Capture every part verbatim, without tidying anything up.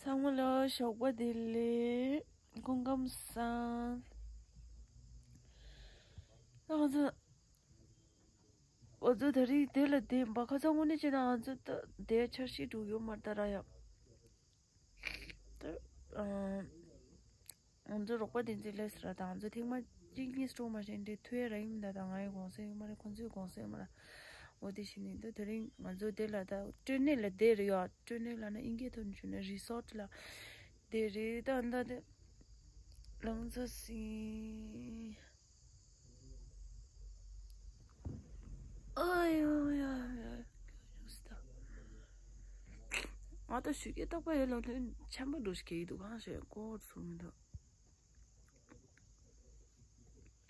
ཚང་མ་ལ་ཞོགས་པ་བདེ་ལེགས། སྐུ་ཁམས་བཟང་། ང་ཚོ་ང་ཚོ་དེ་རིང་དེ་ལ་བསྡད་པ་ཁ་སང་དངོས་གནས་བྱས་ན་ང་ཚོ་ད་དེ་འཆར་གཞི་འགྲུབ་ཡོད་མ་རེད་ད་ར་ཡ། ད་ཨ། ང་ཚོ་རོགས་པ་དེ་ཚོས་ལས་ཟེར་བ་དང་ང་ཚོ་ཐེངས་མ་གཅིག་གཉིས་སྤྲོ་མ་ཤེས་འདྲེ་ཐུ་ཡ་ར་ཡིན་མི་འདའ་དང་ང་ཡི་དགོངས་སེལ་ཡོད་མ་རེད། ཁོང་ཚོའི་དགོངས་སེལ་ཡོད་མ་རེད། འོ་དེ་བཞིན་ནི་ད་དེ་རིང་ང་ཚོ་དེ་ལ་ད་སྤྲོ་གནས་ལ་བསྡད་རེད་ཡ། སྤྲོ་གནས་ལ་ན་ཨིན་སྐད་ཐོག་ནས་ཞུ་ན་རི་སོར་ལ་བསྡད་རེད། ད་ད་དེ་ལང་ཚོ་སིང་། ཨ་ཡོ་ཡ་ཡ། ང་ད་ཞུ་སྐད་རྟག་པ་ཡོད་ལ་ལོན་ཆམ་པ་འགྲོ་ཞིག་གི་འདུག་གང་ཞེས་ཀོ་ཚུར་མི་འདུག་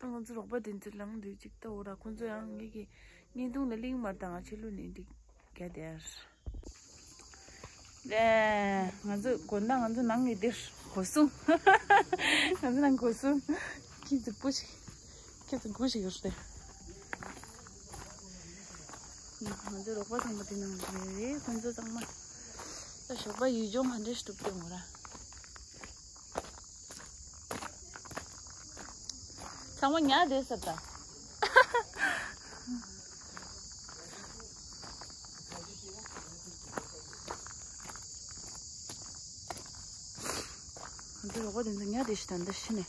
ང་ཚོ་རོགས་པ་དེ་ཚོ་ལངས་དུས་གཅིག་ལྟ་འོ་ར། ཁོ་ཚོ་ཡང་ངེད་ཀྱི་བརྙན་ཐུང་ལ་གླིང་མར་དང་ང་ཕྱི་ལུགས་ནས་འགྲིག་རྒྱ་དེར། ལས། ང་ཚོ་དགོན་བདག་ང་ཚོ་ནང་གི་འདིར་སྒོ་སྲུང་། ང་ཚོ་ནང་སྒོ་སྲུང་། ཁྱི་ཚོ་སྤུ་ཞིག་ཁྱི་ཚོ་དགུ་ཞིག་ཡོད་རེད། ང་ཚོ་རོགས་པ་ཚང་མ་དེ་ནང་ལ་རེད། ཁོ་ཚོ་ཚང་མ་ད་ཞོགས་པ་ཡུལ་ལྗོངས་ག་འདྲས་ཤིག་གྲུབ་སྟེ་འོང་ར། ཚང་མ་ཉལ་བསྡད་ས་ད། ང་ཚོ་རོགས་པ་དེ་ཚོ་ཉལ་བསྡད་ཤི་ད་འདི་ཤི་ནས།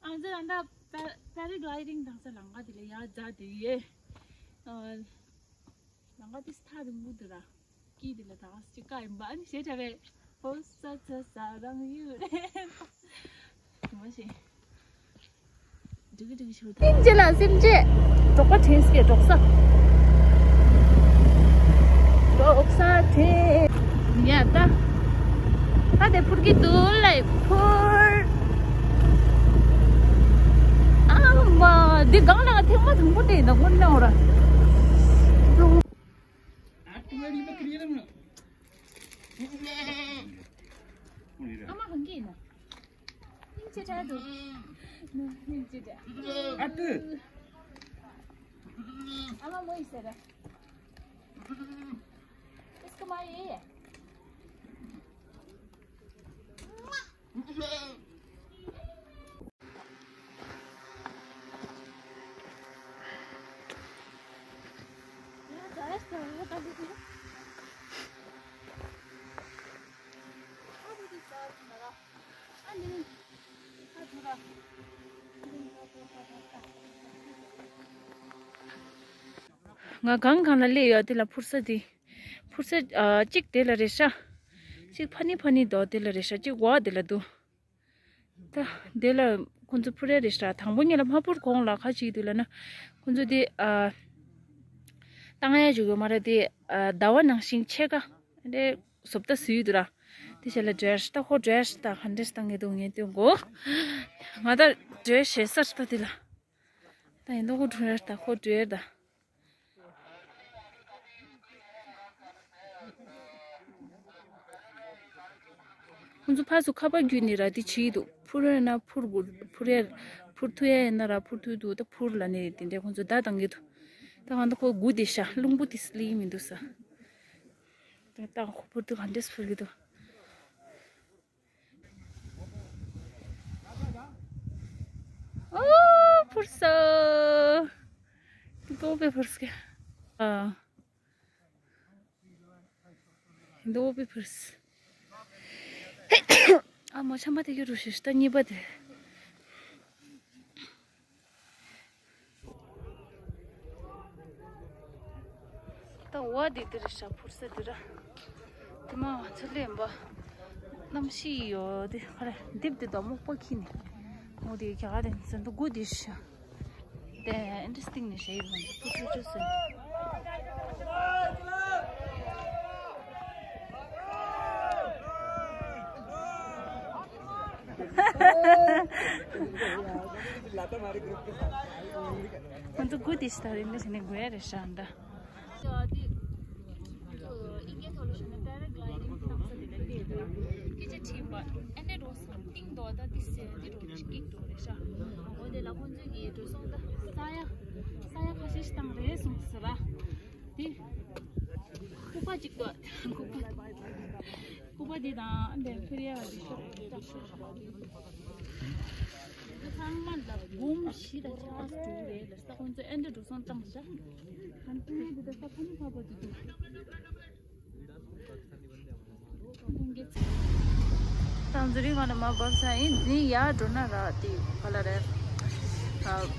ང་ཚོ་ད་ལྟ་པེ་ར་གི་ལའི་ཌིང་དང་ས་ལམ་ཁ་དེ་ལ་ཡར་འཛེགས་དེ་ཡོད། ལམ་ཁ་དེ་ཐག་རིང་པོ་འདུག་ར། སྐྱིད་དེ་ལ་ད་ག་ཅིག་ཀ་ཡིན་པ་ཨ་ནི་ཞེ་དྲག་པས། ཧོ་ས་ཚ་ས་རང་ཡུལ་རེད། མ་ཤེས། སེམས་ཅན་ལ་སེམས་ཅན། འབྲོག་པ་དྲན་སྐད་འབྲོག་ས། འབྲོག་ས་དྲན། ཡ་ད། ད་དེ་འཕུར་གྱི་འདུག་ལ་འཕུར། ཨ་མ་འདི་སྒང་ལ་ཐེངས་མ་དང་པོ་དེ་ཡིན་ད་དངོས་གནས་འོ་ར། ཨ་མ་གང་གི་ཡིན་ན། སྙིང་རྗེ་དྲག་འདུག་སྙིང་རྗེ་དྲག་ཨ་ཏི། ཨ་མ་མོ་ཡིས་ཟེར། ཨིས་ཀ་མ་ཡེ། ང་གང་གང་ལ་སླེབས་ཡོད་དེ་ལ་འཕུར་ས་དེ། འཕུར་ས་ཨ་གཅིག་དེ་ལ་རེད་ཤག་གཅིག་ཕ་ནི་ཕ་ནི་འདུག་དེ་ལ་རེད་ཤག་གཅིག་འོག་དེ་ལ་འདུག་ད་དེ་ལ་ཁོང་ཚོ་འཕུར་ཡ་རེད་ཤག་དང་པོ་ཉིད་ལ་མ་འཕུར་གོང་ལ་ཁ་ཅིག་འདུག་ལ་ན། ཁོང་ཚོ་དེ་ཨ་བཏང་ཡ་ཅིག་ཡོད་མ་རེད་དེ། ཨ་ཟླ་བ་ནང་བཞིན་ཕྱེད་ཀ་དེ་བཟོ་ལྟ་བཟོས་འདུག་ར། དེ་བྱས་ལ་འགྲོ་ཡ་ཤག་ད་ཁོ་འགྲོ་ཡ་ཤག་ད་ག་འདྲས་བཏང་གི་འདུག་ངས་སྟོན་གོ་ང་ད་འགྲོ་ཡ་ཤེས་ས་ད་དེ་ལ། ད་ཡིན་ད་ཁོ་འགྲོ་ཡ་ད་ཁོ་འགྲོ་ཡ་ད། ཁོང་ཚོ་ཕར་ཚུར་ཁ་པར་བརྒྱུད་ནས་ར་དེ་བྱེད་ཀྱི་འདུག་འཕུར་ཡ་ན་འཕུར་དགོས། འཕུར་ཡ། འཕུར་ཐུབ་ཡ་ཡིན་ན་ར་འཕུར་ཐུབ་འདུག་ད་འཕུར་ལབ་ནས་དེ་འདྲའི་ཁོང་ཚོ་བརྡ་བཏང་གི་འདུག་ད་ང་ད་ཁོ་སྒུག་བསྡད་ཤག་རླུང་བུ་དེ་སླེབས་ཀྱི་མི་འདུག་ས། ད་ད་ཁོ་འཕུར་དུས་ག་འདྲས་འཕུར་གྱི་འདུག་ཨོ། འཕུར་སོང་། ཏོ་པེ་འཕུར་སོང་། ཨ། ཏོ་པེ་འཕུར་སོང་། ཨ་མ་ཆམ་པ་དེ་གི་རུ་ཤི་ཤི་ད་གཉིས་པ་དེ། ད་འོ་དེ་དེ་རེད་ཤག་འཕུར་ས་དེ་ར། དེ་མ་ང་ཚོ་སླེབས་པ། གནམ་གཤིས་ཡོད་དེ་ཁ་རེ་རྡིབ་དེ་དོ་མོག་པོ་ཁྱི་ནི། མོ་དེ་ག་རེ་ཟེར་འདུག་དགུ་དེ་ཤ། དེ་ཨིན་ཊི་རེ་སི་ཊིང་ནི་ཞེ་ཡིན་འདུག་ཕུ་ཕུ་ཕུ་ཟེར། ཁོང་ཚོ་དགུ་དེ་ཤ་ད་རེ་འདི་ཟེར་ནས་དགུ་ཡ་རེ་ཤ་འདྲ། དེ་ཨིན་སྐད་ཐོག་ལ་བཤད་ན་པེ་ར་གི་ལའི་ཌིང་བཏང་ས་དེ་ལ་བལྟས་དུས་སྐད་ཆ་དྲིས་པ་ཨེ་འདྲ་འགྲོ་སོང་། ཏིང་ཏོག་ད་ཏི་སེ་འདི་འགྲོ་ཅིག་ཀིག་འགྲོ་རེད་ཤག་འོ་དེ་ལ་ཁོང་ཚོས་ཀྱིས་འགྲོ་སོང་ད་ས་ཡ་ས་ཡ་ཁ་ཤས་ཤིག་བཏང་རེད་གསུངས་ཟེར་ར། དེ་ལྐུགས་པ་ཅིག་འདུག་ལྐུགས་པ་ལྐུགས་པ་འདི་དང་ཨ་འདྲ་ཕེ་རི་ཡ་འདི་ཤོར་རེད་ཤག་ཚང་མ་ལ་འབུམ་བཞི་དང་ཆ་དྲུག་རེད་ལ་ས། ཁོང་ཚོས་ཨེ་འདྲ་འགྲོ་སོང་བཏང་ཤག་ཁང་ཁྱིམ་དེ་ད་ས་ཁ་ནི་ཕ་པ་དུ་དུ། ད་འཛུ་རིག་ང་ལ་མ་བབས་ས་ཡིན། འདི་ཡར་འགྲོ་ན་ར་དེ་ག་ལ་རེད། ཨ།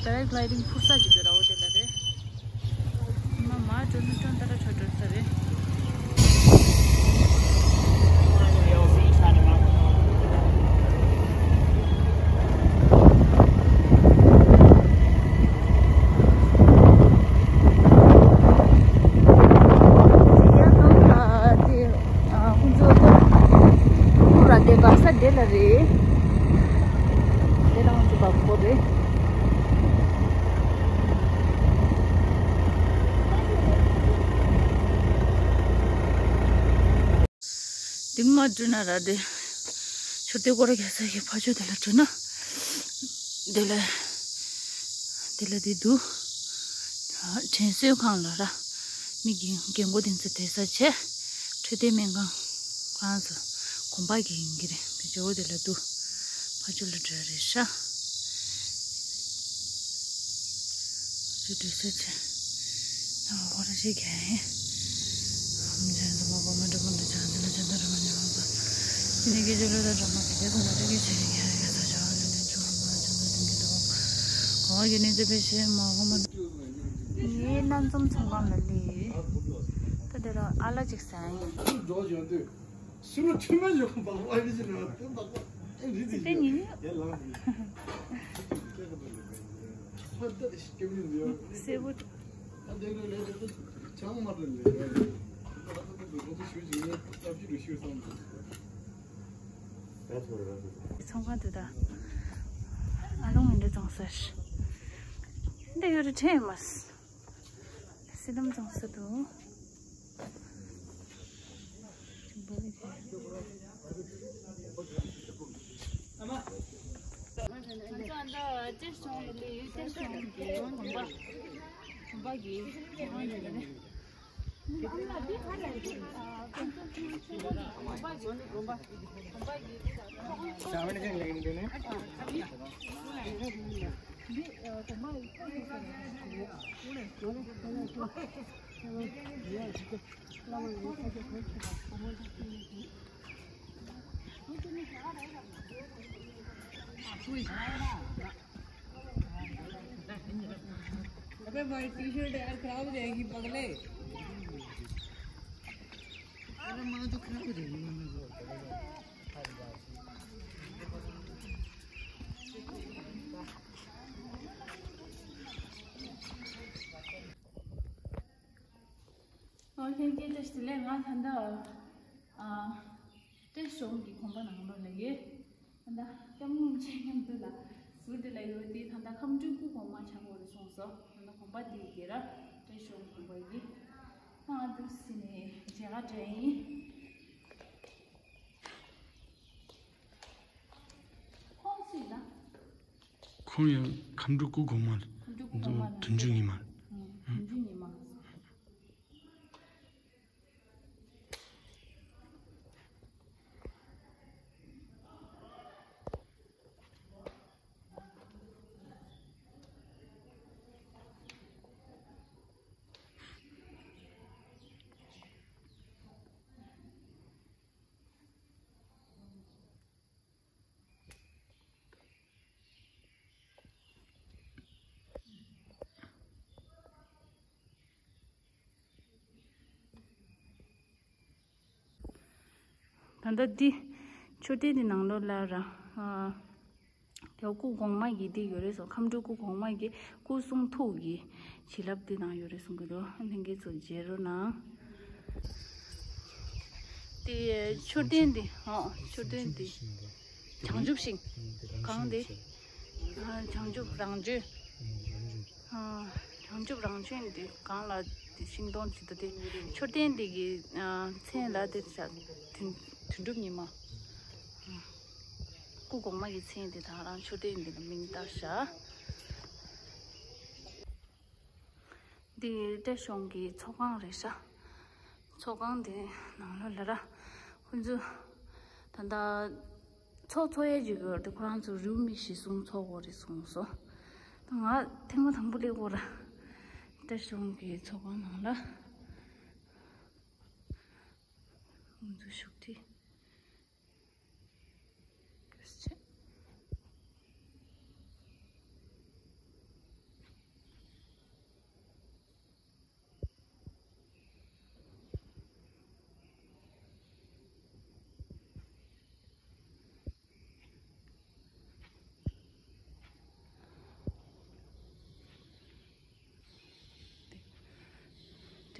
པེ་ར་གི་ལའི་ཌིང་འཕུར་ས་ཅིག་ཡོད་ར། འོ་དེ་ལ་རེད། མ་མ་འགྲོ་ན་ཀྲོན་ཏ་ར་ཁྲོ་འགྲོ་ས་རེད། དེ་མ་འགྲོ་ན་ར་དེ། ཆུ་དེ་སྐོར་རྒྱག་ས་ཡི་ཕ་ཆུ་དེ་ལ་འགྲོ་ན། དེ་ལ། དེ་ལ་དེ་འདུག་དྲན་གསོའི་ཁང་ལ་ར། མི་རྒན་རྒན་གོག་དེ་ཚོ་བསྡད་ས་བྱས། འཕྲོད་བསྟེན་སྨན་ཁང་། ཁོ་རང་ཚོ་གོམ་པ་གི་ཡིན་གྱི་རེད། བེད་སྤྱོད་འོ་དེ་ལ་འདུག་ཕ་ཆུ་ལ་འགྲོ་རེད་ཤག་རེད་འགྲོ་ས་བྱས། ངའི་སྣ་འཛོམས་ཚོང་ཁང་ལ་སླེབས་ཡོད། ད་དེ་ར་ཨ་ལ་ཅིག་ཟ་ཡིན། སུ་རུ་ཁྲིམས་ཡོད་པ་བ་ཡི་ཅི་ན་དེ་དག་པ་ཨེ་རི་ཅི་དེ་ཉིན་ཡ་ལ་ཧ་ད་དེ་ཤི་ཀེ་མི་ཡོད་སེ་བུ། ཨ་དེ་རུ་ལས་དེ་ཆང་མ་རེད་ལས་ད་དེ་དེ་དེ་ཤུ་ཅི་ཡོད་ད་ཅི་རུ་ཤུ་སམ། ཚོང་ཁང་དུ་ད་ཨ་ལོང་འདྲ་བཙོང་ས་ཤི་འདི་ཡོད་རེད་དྲན་མ་སི་ལམ་བཙོང་ས་དུ། अबे भाई, T shirt यार खराब हो जाएगी, पगले। अरे माँ, तो खराब हो जाएगी। ཨོ་ལྷན་རྒྱས་བཀྲ་ཤིས་བདེ་ལེགས། ང་ད་ལྟ་ཨ་ཏྲེ་ཤོང་གི་གོམ་པ་ནང་ལོགས་ལ་ཡོད། ད་ལྟ་སྐྱབས་མགོན་མཆོག་མཉམ་དུ་ལ་ཟུར་དེ་ལ་ཡོད་དེ། ད་ལྟ་ཁམས་སྤྲུལ་སྐུ་གོང་མ་ཆགས་པ་རེད་གསུངས་སོ། ད་ལྟ་གོམ་པ་དེ་གི་ར་ཏྲེ་ཤོང་གོམ་པ་ཡི། ང་འདུག་སེ་ནས་མཇལ་ཁ་འདྲ་ཡིན། ཁོང་སུ་ཡིན་ན། ཁོང་ཡང་ཁམས་སྤྲུལ་སྐུ་གོང་མ་རེད། ཁམས་སྤྲུལ་སྐུ་གོང་མ་རེད། དོན་གཅོད་ཉི་མ་རེད། ཨང་། དོན་གཅོད་ཉི་མ། ད་ལྟ་འདི་མཆོད་རྟེན་འདི་ནང་ལོགས་ལ་ར། ཨ། རྒྱལ་པོ་སྐུ་གོང་མ་གི་འདི་ཡོད་རེད་གསུངས། ཁམས་སྤྲུལ་སྐུ་གོང་མ་གི་སྐུ་གསུང་ཐུགས་ཀྱི་བྱིན་རླབས་འདི་ནང་ཡོད་རེད་གསུང་གི་འདུག། ལྷན་རྒྱས་ཚོ་མཇལ་རོགས་གནང་། དེ་མཆོད་རྟེན་འདི། ཨོ། མཆོད་རྟེན་འདི་བྱང་ཆུབ་ཤིང་། གང་དེ། ཨ། བྱང་ཆུབ་རང་བྱོན། ཨ། བྱང་ཆུབ་རང་བྱོན་འདི་གང་ལ་དེ་ཤིང་སྡོང་ཅིག་འདུག། དེ་མཆོད་རྟེན་འདི་གི། ཨ། མཚན་ལ་དེ་བྱ། དོན། དོན་གྲུབ་ཉི་མ། སྐུ་གོང་མ་གི་མཚན་དེ་དང་རང་མཆོད་རྟེན་འདི་ལ་མིང་བཏགས་བཞག། འདི་བཀྲས་ལྗོངས་ཀྱི་ཚོགས་ཁང་རེད་ཤག། ཚོགས་ཁང་དེ་ནང་ལོགས་ལ་ར། ཁོང་ཚོ་ད་ལྟ་ཚོགས་འཚོགས་ཡས་ཅིག་ཡོད་རེད། ཁོ་རང་ཚོ་རེའུ་མིག་གཞི་བཟུང་ཚོགས་དགོས་རེད་གསུངས་སོང་། ད་ང་ཐེངས་མ་དང་པོ་སླེབས་ཡོད་ར། བཀྲས་ལྗོངས་ཀྱི་ཚོགས་ཁང་ནང་ལ། ཁོང་ཚོ་བཞུགས་ཁྲི།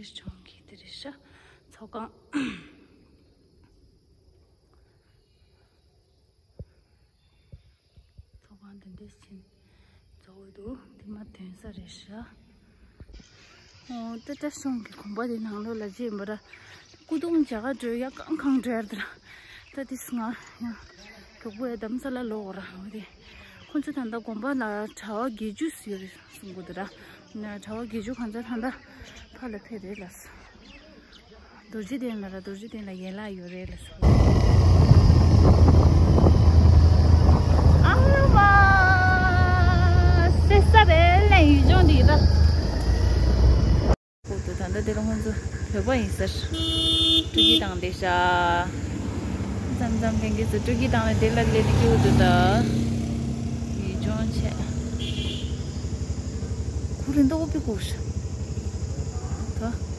བཀྲས་ལྗོངས་ཀྱི་དེ་རེད་ཤག། ཚོགས་ཁང་། ཚོགས་ཁང་དེ་འདྲས་ཕྱིན་རྫོགས་འདུག། དེ་མ་ཐོན་ས་རེད་ཤག། ཨོ། ད་བཀྲས་ལྗོངས་ཀྱི་དགོན་པ་དེ་ནང་ལོགས་ལ་ཅིག་ཡིན་པ་ར། སྐུ་གདུང་མཇལ་ཁ་འགྲོ་ཡ་གང་གང་འགྲོ་ཡ་རེད་ད་ར། ད་དེ་ང་ཡང་གྲོགས་པོ་ཡ་རྡ་རམ་ས་ལ་ལོག་ར། འོ་དེ་ཁོང་ཚོ་ད་ལྟ་དགོན་པ་ལ་གྲྭ་པ་བརྒྱད་ཅུ་ཡོད་རེད་གསུང་གི་འདུག་ར། ན་གྲྭ་པ་བརྒྱད་ཅུ་གང་ཚ་ད་ལྟ་ཕར་ལ་ཕེབས་རེད་ལབ་སོང་། རྡོ་རྗེ་གདན་ལ་ར། རྡོ་རྗེ་གདན་ལ་ཡན་ལག་ཡོད་རེད་ལབ་སོང་། ཨ་མ། སེ་ས་རེད་ལ་ཡུལ་ལྗོངས་འདི་ད། འོ་དོ། ད་ལྟ་དེ་ལ་ཁོང་ཚོ་བོད་པ་ཡིན་ཟེར། སྤྲོ་སྐྱིད་བཏང་བསྡད་ཤག། མཚམས་མཚམས་ལྷན་རྒྱས་ཚོ་སྤྲོ་སྐྱིད་བཏང་བའི་དེ་ལ་སླེབས་ཀྱི་འོ་དོ་ད། ཡུལ་ལྗོངས་བྱས། ཁོ་རེ་འདོགས་པའི་སྐོར་ཤག་ད།